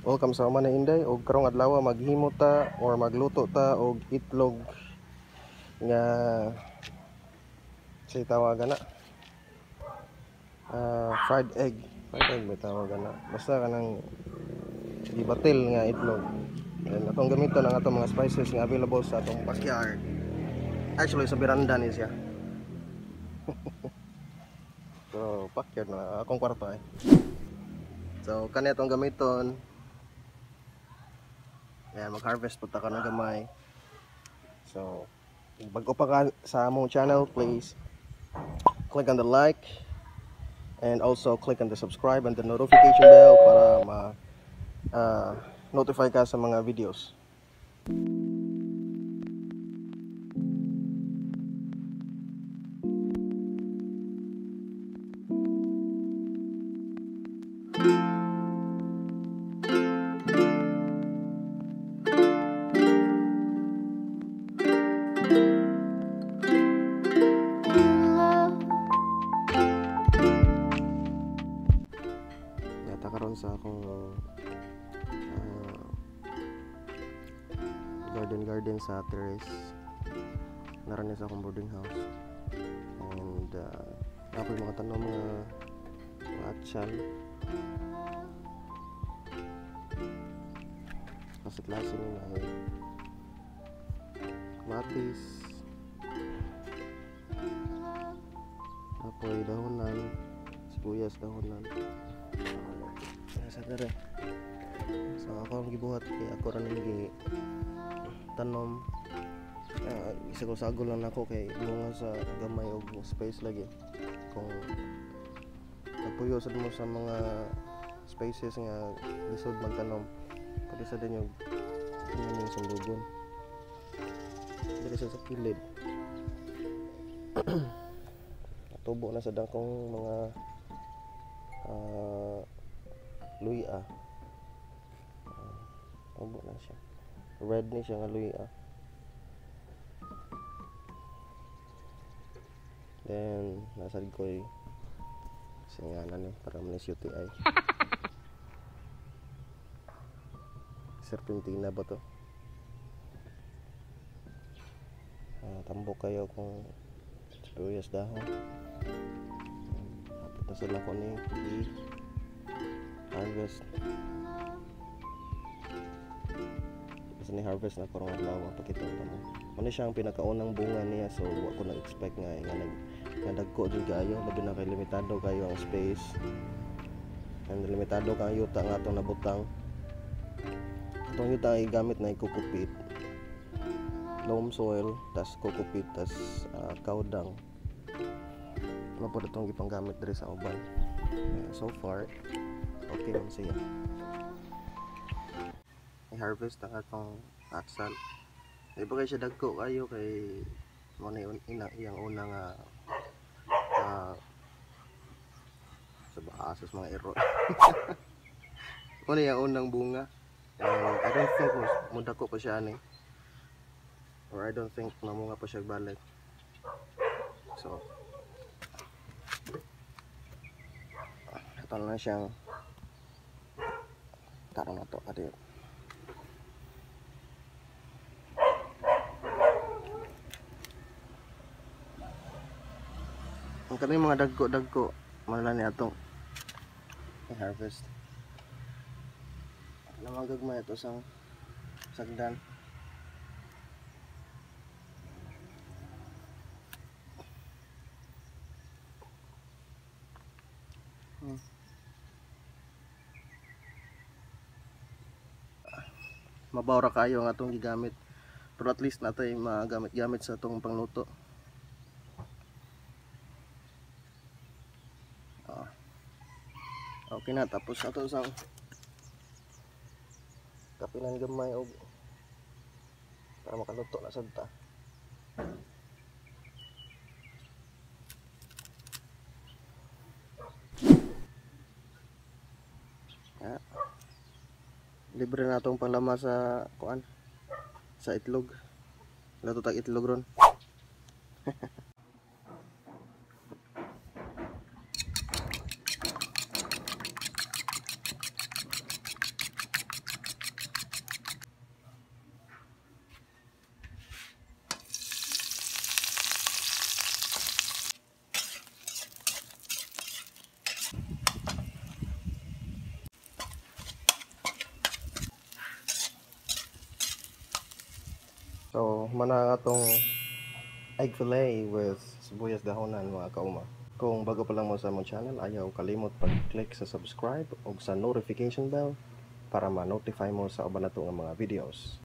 Welcome sa Uma na Inday. Og karong adlaw maghimo ta or magluto ta og itlog nga say tawagan na fried egg. Fried egg ba tawagan na? Basta kanang gibatil nga itlog. And atong gamiton ang atong mga spices nga available sa atong backyard. Actually sa veranda ni siya. So backyard na akong kwarto eh. So kani atong gamiton. Ayan, mag-harvest po ta ka ng gamay. So, bago pa ka sa among channel, please click on the like and also click on the subscribe and the notification bell para ma notify ka sa mga videos. Yata karon sa akong garden sa terrace. Naran sa akong boarding house. And ako yung mga tanom mga atsal. Kasi klase nila ay matis, apoy dahonan, sibuyas dahonan. Nasa dere. So ako ang gibuhat kay ako ra ning gi tanom. Isagol-sagol lang nako kay bunga sa gamay og space lagi. Kung nagpuyo sad mo sa mga spaces nga lisod magtanom, pwede sa din yung ning sundugon. Diri sa kilid. Natubo na sa dangkong mga luya. Tubo na siya. Red ni siya nga luya. Then nasa koy singanan ni para manis UTI. Serpentina ba to? Tambok kayo kung sibuyas dahon. Apit na sila ko ni harvest. Kasi ni harvest na karong adlaw pakita mo. Ano siya ang pinakaunang bunga niya, so wa ko na-expect nga nga dagko jud kaayo, labi na kay limitado kayo ang space. And limitado ka ang yuta nga atong nabutang. Atong yuta ay gamit na cocopeat, loam soil, tas cocopeat, tas cow dung. Mao pod atong gipanggamit diri sa uban. So far okay man siya. I-harvest ang atong atsal. Di ba kay siya dagko kayo kay mo na iyang una nga sa baasas mga ero. Mo na iyang unang bunga. And I don't think mudako pa siya ani. Or I don't think mamunga pa siya balik. So ito na siyang tarong na to adi. Ang kami mga dagko-dagko malala ni atong i-harvest. Alam gagmay ito sa sagdan. Mabaw ra kayo ang atong gigamit, pero at least natay magamit-gamit sa atong pangluto. Okay na, tapos ato sa kapinan gamay og para makaluto na sad ta. Ya. Libre na atong panglama sa kuan, sa itlog. Luto tag itlog ron. So, mana ang atong egg fillet with sibuyas dahonan, mga kauma. Kung bago pa lang mo sa among channel, ayaw kalimot pag-click sa subscribe o sa notification bell para ma-notify mo sa uban nato nga mga videos.